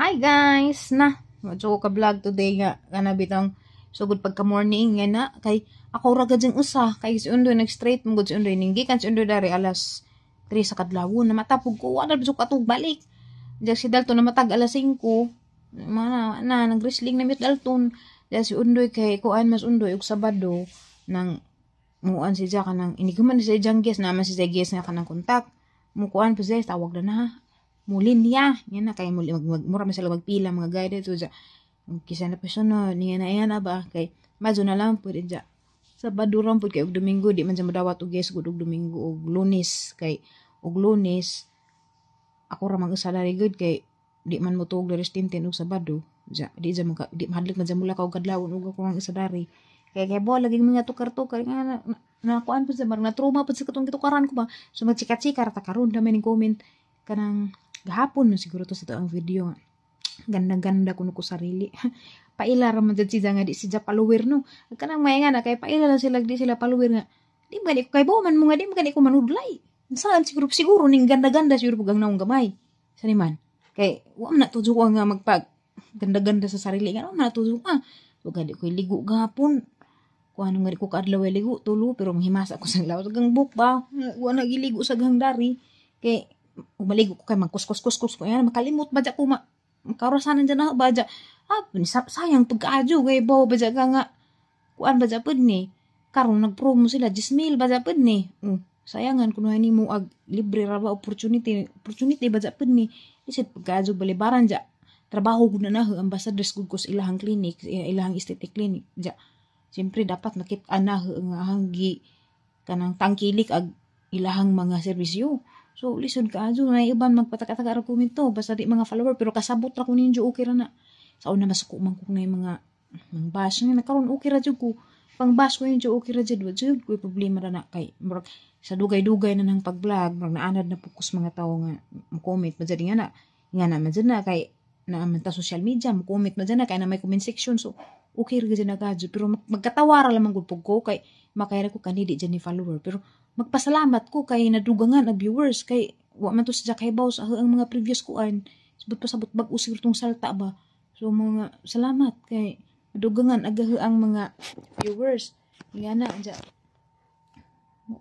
Hi guys! Na, medyo ko ka vlog today nga kana bitong sugod pagka morning nga na kay ako ra gud usa kay si Undoy nag straight mo gud si Undoy, ninggikan si Undoy dari alas 3 sa kadlawon. Namatapog ko, wala na katug balik. Diya si Dalton namatag alas 5 mana na nag-wrestling na mit Dalton. Diya si Undoy kay kuan mas Undoy og Sabado nang muan si Jack kanang iniguman si Jang guest naman si Jang guest nga kanang kontak mo kuan pa siya, tawag na na mulin niya yan na kay muli mag, mag mura man sila magpila mga guide to ja kisa na pa niya na yan na ba kay madyo na lang pud ja Sabado ra pud kay og Domingo di man siya modawat og guest gud og Domingo og Lunes, kay og Lunes ako ra mag usa dari gud kay di man mo tuog dari tintin og Sabado ja di ja maka, di mahadlok man ja mula ka og kadlawon og ako ang isa dari kay kay bo lagi mga tukar-tukar nga na, na, na kuan pud sa marang na trauma pud sa katong gitukaran ko ba. So magchika-chika ra ta karon. Dami ning comment kanang gahapon na siguro to sa to ang video nga ganda-ganda kuno ko sarili. Paila ra man jud siya nga di siya follower, no? Kanang may nga na kay paila lang sila di sila follower nga di ba ko kay man mo nga di man ko manudlay. Saan siguro siguro ning ganda-ganda siguro pag ang naong gamay sa man kay wa man na tudyo ko nga magpag ganda-ganda sa sarili nga wa man na tudyo ka. So gani ko ligo gahapon ko ano nga di ko kaadlaw ligo tulo pero manghimasa ko sa lawas gang book ba wa na giligo sa gang dari kay ug maligo ko kay magkuskus-kuskus ko yan makalimot ba ko ma makarasanan dyan na ba dya ah sayang pagkaadyo kay baw ba ka nga kuan ba pud ni karon nagpromo sila 10,000 ba pud ni. Oh, sayangan kuno nimo ag libre ra ba, opportunity opportunity ba pud ni isip pagkaadyo balibaran ja trabaho gud na ambassadors gud ko sa ilahang clinic, ilahang aesthetic clinic ja. Siyempre dapat makita na nga hanggi kanang tangkilik ag ilahang mga serbisyo. So, lisod ka adyo na iban magpataka-taka ra komento basta di mga follower, pero kasabot ra ko ninyo, okay ra na. Sa una masuko man ko na yung mga mga bash nga nakaron, okay ra jud ko. Pang bash ko ninyo, okay ra jud, wa jud ko problema ra na kay murag sa dugay-dugay na nang pag-vlog, murag naanad na pud mga tawo nga mo-comment man jud nga na man jud na kay naa man ta social media, mo comment man jud na kay na may comment section. So okay ra jud na kadyo, pero magkatawa ra lamang gud pud ko kay makayra ko kani di jud ni follower, pero magpasalamat ko kay nadugangan ang viewers kay wa man to sa kahibaw sa ang mga previous kuan sabot pa sabot bag-o siguro tong salta ba. So mga salamat kay nadugangan agaho ang mga viewers nga na ja.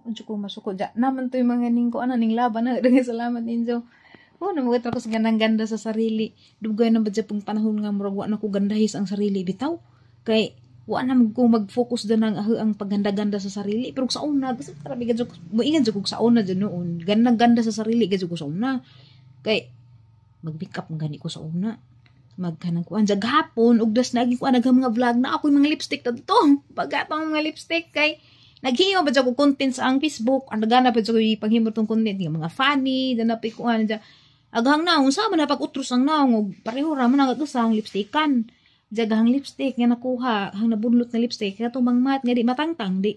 Unsa ko masuko ja naman to yung mga ning kuan ning laban na. Daghang salamat ninyo. Oh, namugat ako sa gandang ganda sa sarili. Dugay na ba dyan pong panahon nga murag wa na ko gandahis ang sarili bitaw. Kay wa na ko mag-focus din ang ang pagganda-ganda sa sarili. Pero sa una, kasi grabe gadyo, muingan jud ko sa una dyan noon. Ganda-ganda sa sarili gadyo ko sa una. Kay mag-make up man gani ko sa una. Magkanang kuan sa gahapon ug das nagi kuan naghang mga vlog na ako yung mga lipstick tadto. Pagatong mga lipstick kay naghimo ba ko content sa ang Facebook. Ang nagana pa jud ko ipaghimo tong content nga mga funny, dana pa kuan dyan. Aghang naong sa man na pag-utros ang naong og pareho ra man ang usang lipstickan. Jagahang lipstick nga nakuha, hang nabunlot na lipstick katong mang mat nga di matangtang di.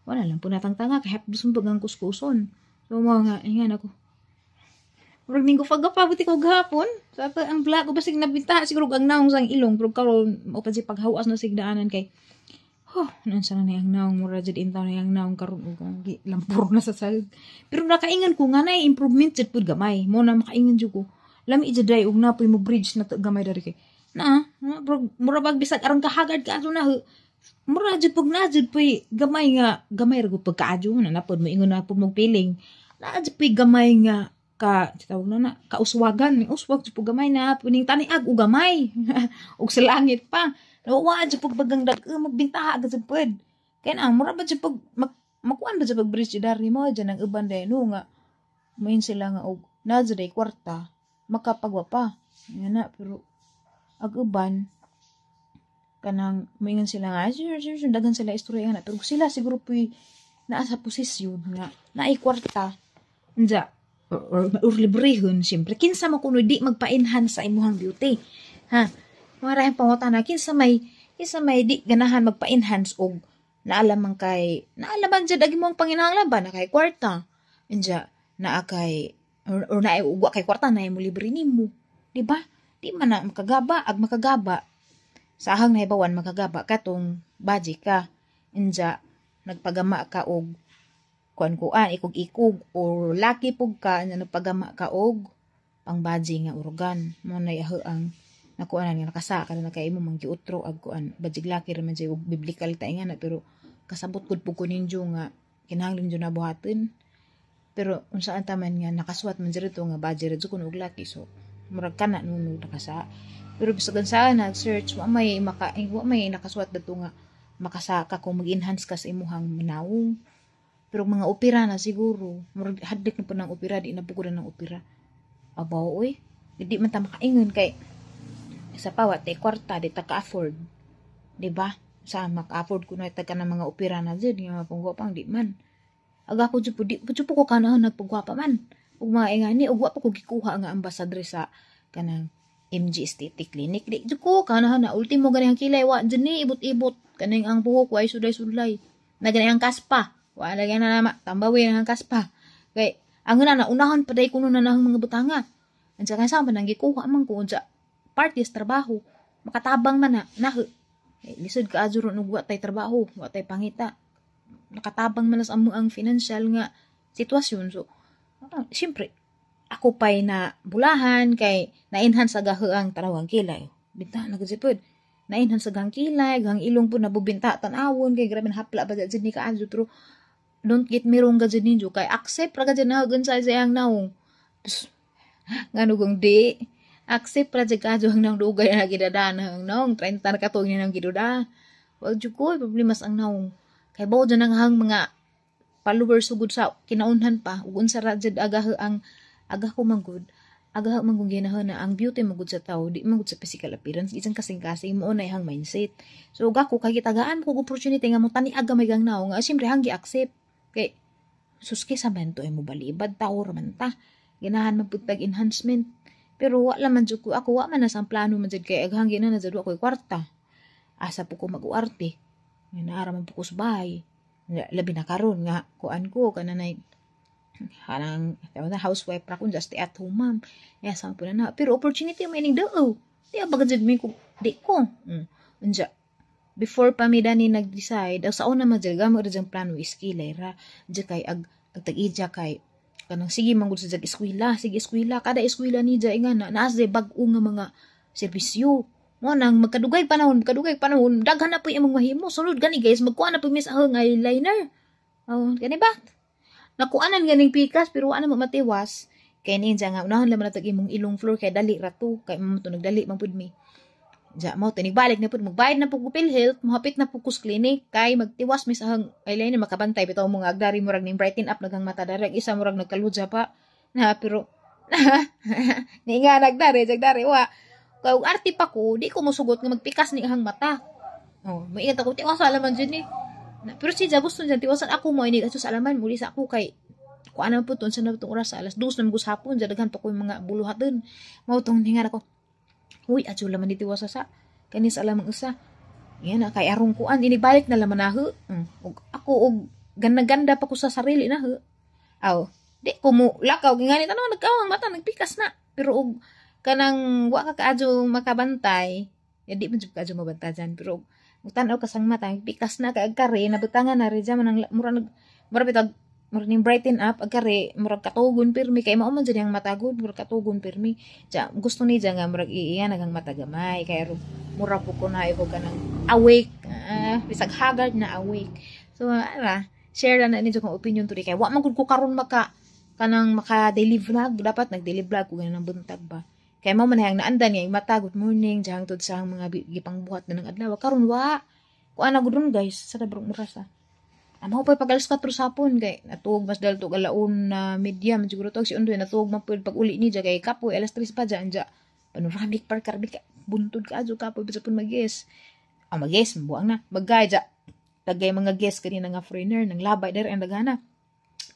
Wala lang po natangtanga kay hapdos mo ang kuskuson. So mga ingan ako. Murag ning ko pagkapabuti ko gahapon. Sa ato ang vlog ko basig nabinta siguro ang naong sang ilong pero karon mo pa si paghawas na sigdaanan kay huh, nansa na ang naong mura jud intaw na ang naong karon og ang lampur na sa sag. Pero nakaingan ko nga na improvement jud pud gamay. Mo na makaingan jud ko. Lami jud day og napoy mo bridge na to gamay dari kay na, mura bag bisag aron kahagad ka ato na mura jud pug na jud puy gamay nga gamay ra gud pagkaadyo na napod mo ingon na pud mo feeling na jud puy gamay nga ka tawag na na kauswagan uswag jud pug gamay na puning taniag og gamay ug sa langit pa wa jud pug bagang dag magbintaha gud jud pud kay na mura ba jud pug mag makuan ba jud pag bridge dari mo dyan ang uban day no nga main sila nga og na jud ay kwarta makapagwa pa yan na. Pero ag uban kanang moingon sila nga sure, sure, sure, daghan sila istorya nga na pero sila siguro puy naa sa posisyon nga naay kwarta unja or librehon. Siyempre kinsa mo kuno di magpa-enhance sa imuhang beauty, ha? Mara ang pangutana, kinsa may di ganahan magpa-enhance og naalaman kay naalaman jud ag imong panginahanglan ba na kay kwarta unja naa kay or naay ugwa kay kwarta na mo libre nimo, di ba? Di man na makagaba ag makagaba sa ahang nahibawan makagaba katong budget ka inja nagpagama ka og kuan kuan ikog-ikog or lucky pug ka na nagpagama ka og Pangbaji nga organ mo na ang nakuanan nga nakasa ka na kay imo mang giutro ag kuan bajig laki ra man jay ug biblical ta nga na, pero kasabot gud pud ko ninyo nga kinahanglan jud na buhaton. Pero unsaan ta man nga nakasuwat man diri to nga baji ra jud kuno og laki, so murag kana no nakasa. Pero bisag unsa nag search, wa may nakasuwat dadto nga makasaka kung mag-enhance ka sa imuhang nawong. Pero mga opera na siguro, murag hadlok na po ng opera, di na po ko na ng opera. Abaw oy, di man ta makaingon kay sa pa wa tay kwarta, di ta ka-afford. Di ba? Sa maka-afford kuno ta ka ng mga opera na jud nga mapangguwapang di man. Aga ko jud po, di po jud po ko kanahon nagpagwapa man. Ug mga ingani ug wa pa ko gikuha nga ambassador sa kanang MG Aesthetic Clinic. Di jud ko kanahon na ultimo gani ang kilay wa jud ni ibot-ibot kaning ang buhok way suday-sudlay. Na gani ang kaspa. Wa lagi na nama tambawi ang kaspa. Kay ang una na unahon pa day kuno na nang mga butanga. Unsa ka sa man ang gikuha man ko unsa party sa trabaho. Makatabang man na na eh, lisod ka adyo ron og wa tay trabaho, wa tay pangita. Nakatabang man na sa amo ang financial nga sitwasyon. So, siyempre, ako pa'y na bulahan kay na-enhance agaho ang tanawang kilay. Binta na gud pod. Na-enhance agang kilay, gang ilong po nabubinta tan-awon kay grabe hapla pa jud ni kaadyo, pero don't get me wrong gud ninyo kay accept ra gud na sa iyang naong. Ngano kung di accept ra jud kaadyo ang naong, dugay na gidadana ang naong, 30 na katuig ni nang giduda. Wag jud ko problema sa ang naong. Kay bawo jud ang hang mga followers sugod sa kinaunhan pa ug unsa ra jud agaho ang agah ko man gud, agah man kung ginahon na ang beauty man gud sa tao di man gud sa physical appearance, isang kasing-kasing mo na ihang mindset. So ug ako kay gitagaan ko opportunity nga mo tani aga may gang naong nga siyempre hang gi-accept kay sus kay sa man to ay mo balibad tao ra man ta, ganahan man pud tag enhancement. Pero wa man jud ko, ako wa man na sa plano man jud kay aghang gina na jud wa koy kwarta, asa po ko mag-uarte nga naara man po ko sa bahay. Labi na karon nga kuan ko kananay kanang tawag na housewife ra kun, just stay at home mom. Ya sa po na, pero opportunity mo ining doo di ba jud mi ko di ko. Unja before pa mi dani nag-decide sa una man jud gamo ra jang plano iskilay ra jud kay ag tag-ija kay kanang sige man gud sa jag eskwela, sige eskwela, kada eskwela ni ja nga na naas day bag-o nga mga serbisyo mo nang magkadugay panahon daghan na po imong mahimo. Sunod gani guys, magkuha na po mi sa ahong eyeliner. Oh, gani ba nakuanan ganing pikas, pero wa na mo matiwas kay ninja nga unahon laman natag imong ilong floor kay dali ra to, kay mo to nagdali man pud mi. Ja mo tinibalik na pud, magbayad na pud ko PhilHealth, mohapit na pud ko sa clinic kay magtiwas mi sa ahong eyeliner, makabantay bitaw mo nga agdari murag ning brighten up nagang mata darek isa murag nagkaludya pa na, pero ni nga nagdari jag dari wa kay og arte pa ko, di ko mosugot nga magpikas ni ahang mata. Oh, maingat ako tiwas alaman jud ni na, pero si ja gusto niya tiwasan ako mo ini sa alaman muli sa ako kay kuan na po to sa na tong oras, alas 2 na magus hapon, daghan pa ko yung mga buluhaton mao tong hingar ako. Uy, adyo laman di tiwasa sa kani sa alamang usa yan na kay arong kuan inibalik na laman naho. Og ako og ganda-ganda pa ko sa sarili na ho. Aw, di ko mo lakaw ngani tan-aw nagkawang mata nagpikas na. Pero og kanang wa ka kaadyo makabantay, ya di man jud kaadyo mabantay dyan, pero og tan-aw ka sang mata pikas na kay agkare nabutangan na rin man ang mura nag mura bitag mura ning brighten up agkare, murag katugon pirmi kay mao man jud ang matagod, murag katugon pirmi. Ja gusto ni ja nga murag iiyan nagang mata gamay kay mura po ko na ibo kanang awake, bisag haggard na awake. So ara share na ninyo kung opinion to kay wa man gud ko karon maka kanang maka daily vlog. Dapat nag daily vlog ko ganang buntag ba kay mao man ang naandan nga mata good morning jang tud sa mga gipangbuhat na ng adlaw. Karon wa kuan na gud ron guys sa tabrong oras ah. Amo pa pag alas 4 sa hapon kay natuog mas dal tug alaon na media man siguro to si Undoy natuog man pud pag uli ni ja kay kapoy, alas 3 pa ja anja panoramic park karbi ka buntod ka adyo kapoy bisa pud mag-guess ah mag-guess buang na magay ja tagay mga guest kanina nga foreigner nang labay dere ang daghana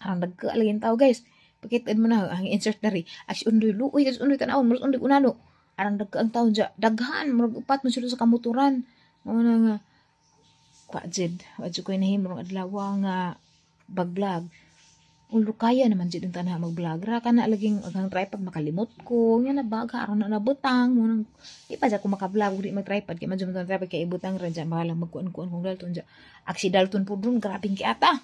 arang dagka lagi tao guys. Pakitaan mo na ang insert dari as Undoy luoy as Undoy tan-awon murag Undoy unano arang dagka ang taon ja daghan murag upat mo sila sa kamotoran. Mao na nga kwa jud wa jud koy nahimo rong adlaw nga bag-vlog. Ulo kaya naman jud ang tanaw mag-vlog ra kana laging agang tripod makalimot ko nga na baga aron na nabutang mo nang di pa ko maka-vlog di mag tripod kay medyo mag tripod kay ibutang ra dyan bahala magkuan-kuan kong dalton dyan. Aksi dalton po dun grabing kiata.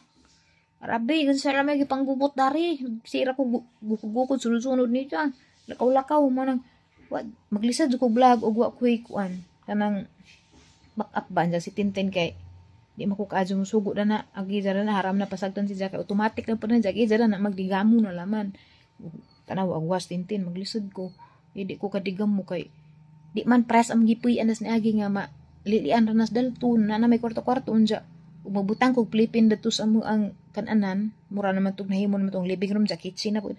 Grabe, gan sa ramay gipanggubot dari. Sira ko gukod-gukod sunod-sunod ni dyan. Lakaw-lakaw mo nang wa maglisod ko vlog og wa koy kuan kanang back up ba si Tintin kay di man ko kaadyo mo sugo na na agi jara na haram na pasagdan si Jack, automatic na po na Jack jara na magdigamo na laman. Tanaw ang was Tintin, maglisod ko, di ko kadigam mo kay di man press ang gipuy anas ni agi nga ma lilian ra nas dalton na na may kwarto-kwarto unja ug magbutang kog plipin dadto sa amo ang kananan, mura naman tug nahimo naman tong living room sa kitchen na po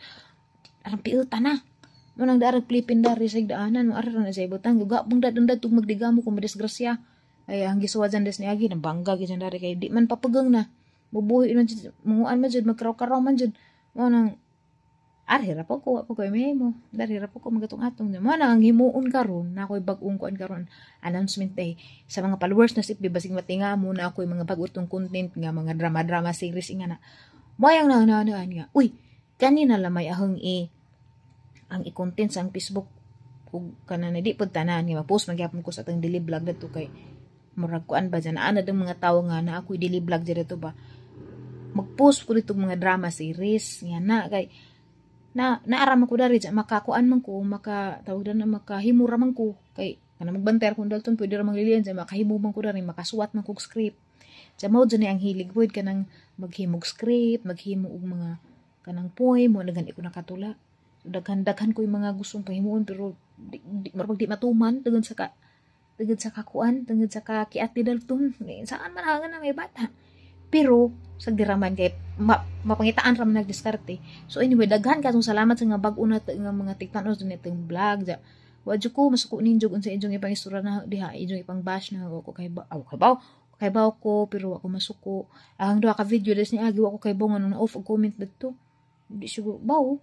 arang piuta na mo nang darag plipin dari sa daanan mo ara na sa ibutang gapong dadon dadto magdigamo kung madisgrasya. Ay ang gisuwa dyan des ni agi nabangga gyud dari kay di man papagang na bubuhi man jud, munguan man jud, magkaraw-karaw man jud mo nang arhi ra po ko, wa po koy mahimo dari ra po ko magatong-atong. Mo nang ang himuon karon na ako'y bag-ong kuan karon, announcement eh sa mga followers na si basig matinga mo na ako'y mga bag-otong content nga mga drama-drama series nga na moyang na na na nga uy kanina lamay ahong i ang i-content sa ang Facebook ug kanang di pud tanan nga ma-post man gyapon ko sa atong daily vlog dadto kay murag kuan ba dyan ana dong mga tawo nga na ako'y daily vlog dyan dito ba, mag-post ko dito mga drama series nga na kay na naaram ko dari dyan makakuan man ko, maka tawag na makahimo ra man ko kay kana magbantay kung dalton pwede ra manglilian dyan, makahimo man ko dari, makasuwat man kog script dyan. Mao dyan ang hilig pwede kanang maghimog script, maghimo og mga kanang poem mo na ko nakatula. Daghan daghan ko yung mga gustong pahimuon pero di, murag di matuman tungod sa kakuan, tungod sa kakiat ni dalton. Saan man hangan na may bata pero sa diraman kay mapangitaan ra man nagdiskarte. So anyway, daghan katong salamat sa nga bag-o na nga mga tigtan-o sa nitong vlog ja. Wa jud ko masuko ninyo unsa inyong ipang istorya na diha, inyong ipang bash na ako kay ba aw kay baw kay baw ko, pero ako masuko ang duha ka video des ni agi. Wa ko kay baw nga off og comment didto, di siguro baw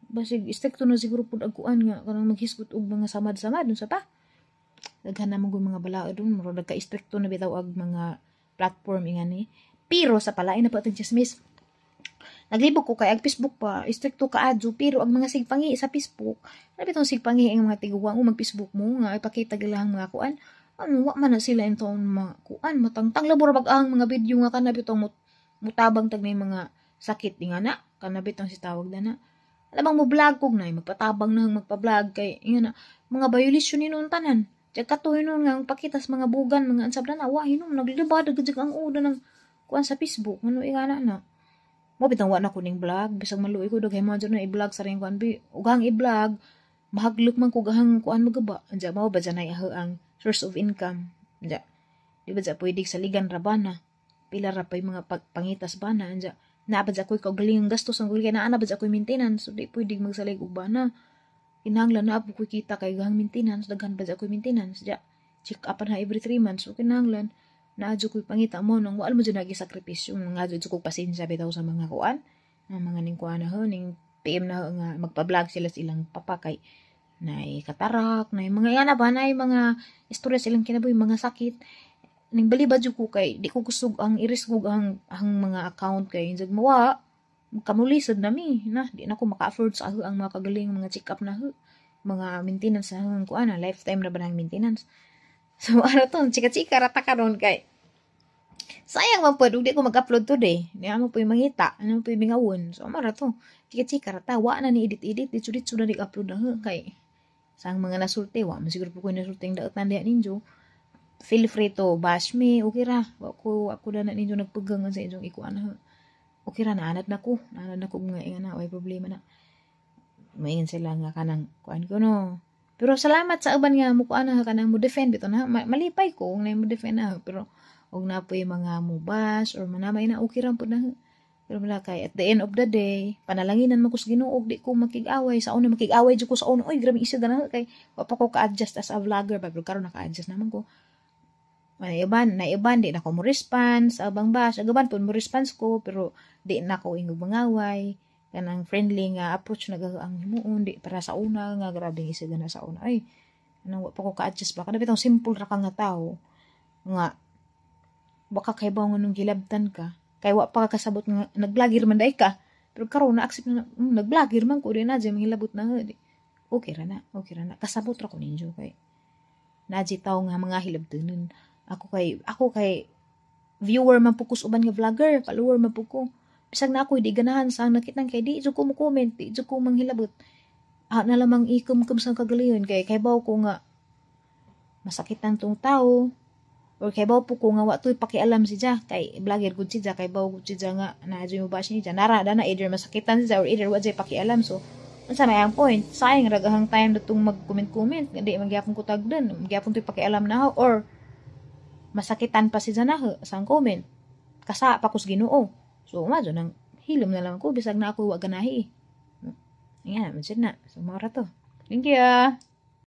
basig stricto na siguro pud ang kuan nga kanang maghisgot og mga samad-samad unsa pa. Daghan na man mga balaod dun, murag nagka-stricto na bitaw ag mga platform ingani. Pero sa palain na pa itong chismis, naglibog ko kay ag Facebook pa, stricto kaadyo, pero ang mga sigpangi sa Facebook, ano bitong sigpangi ang mga tiguang o mag-Facebook mo nga ipakita gilahang mga kuan, ano, wa man na sila intawon mga kuan, matangtang labor bag ang mga video nga kana bitong mutabang tag may mga sakit di nga na, kana bitong si tawag na na. Alam mo vlog kog na magpatabang na magpa-vlog kay nga na mga violation ni noon tanan. Diyan kato hinon nga ang pakita sa mga bugan mga ansab na wa hinon naglibad gud ang uda ng kuan sa Facebook ano ingana na. Mo bitang wa na ko ning vlog bisag maluoy ko daghay mo na i-vlog sa ring kuan bi ugang i-vlog mahaglok man ko gahang kuan magaba. Anja mao ba dyan ay ang source of income. Anja di ba dya pwede saligan ra ba na pila ra pa'y mga pagpangitas ba na anja naa ba dya ako'y kaugalingong gastos ang kay naa na ba dya ako'y maintenance, so di pwede magsalig og bana, kinahanglan naa po ko'y kita kay gahang maintenance, daghan ba dya ako'y maintenance dya, check up na every 3 months, so kinahanglan naa jud ko'y pangita mo nang wala mo dyan nagi sakripisyo nga jud ko pasensya bitaw sa mga kuan nga mga ning kuan na ho ning PM na ho, nga magpa-vlog sila sa ilang papa kay nay katarak, nay mga yan na ba, nay mga istorya silang kinabuhi, mga sakit ning balibad jud ko kay di ko kusog ang irisgog ang mga account kay insag mawa kamulisod na mi na di na ko maka-afford sa ang mga kagaling mga check up na ho, mga maintenance sa ang kuan na lifetime na ba ng maintenance. So ano to, chika-chika rata karon kay sayang man pud di ko mag-upload today, di mo po mangita ano po mingawon. So mara to, chika-chika rata, wa na ni edit-edit, ditso-ditso na di upload na ho kay sa ang mga nasulti, wa man siguro po ko nasulti ang daotan diha ninyo. Feel free to bash me, okay ra, wa ko ako na ninyo nagpagang sa inyong ikuan na okay ra, naanad na ko mga ingan na way problema na maingon sila nga kanang kuan ko no. Pero salamat sa uban nga mo kuan na kanang mo defend bitaw na malipay ko kung na mo defend na, pero og na po yung mga mo bash or manamay na, okay ra pud na. Pero wala kay at the end of the day, panalanginan mo ko sa Ginoo di ko makig-away sa una, makig-away jud ko sa una, oy grabe isa na kay wa pa ko ka-adjust as a vlogger ba, pero karon naka-adjust naman ko. Naiban, di na ko mo response, abang bash, agaban po mo response ko, pero di na ko ingog mangaway, kanang friendly nga approach na ang himuon, di para sa una, nga grabe isa na sa una. Ay, anong wa pa ko ka-adjust ba, kada bitong simple ra ka nga tao, nga, baka kay ba nga nung gilabtan ka, kay wa pa ka kasabot nga, nag-vlogger man day ka, pero karon na-accept na, nag-vlogger man ko, di na, di manghilabot na, di, okay ra na, kasabot ra ko ninyo, kay, naji tao nga mga hilabtanon. Ako kay viewer man po ko sa uban nga vlogger, follower man po ko. Bisag na ako hindi ganahan sa nakitang kay di jud ko mo comment, di jud ko manghilabot. Ah, na lamang ikumkum sa kagaliyon kay kaybaw ko nga masakitan tong tao or kay baw po ko nga wa to'y pakialam si Ja kay vlogger gud si Ja, kay baw gud si Ja nga na mo bash ni Ja nara dana, either masakitan si Ja or either wa jay pakialam. So unsa may ang point? Sayang ra gahang time datong mag-comment comment, di man gyapon ko tagdan, gyapon to'y pakialam na or masakitan pa si Ja na sa comment, kasa pa kus Ginoo. So madyo nang hilom na lang ko bisag na ako wa ganahi. Yan, na. So, mao ra to. Thank you.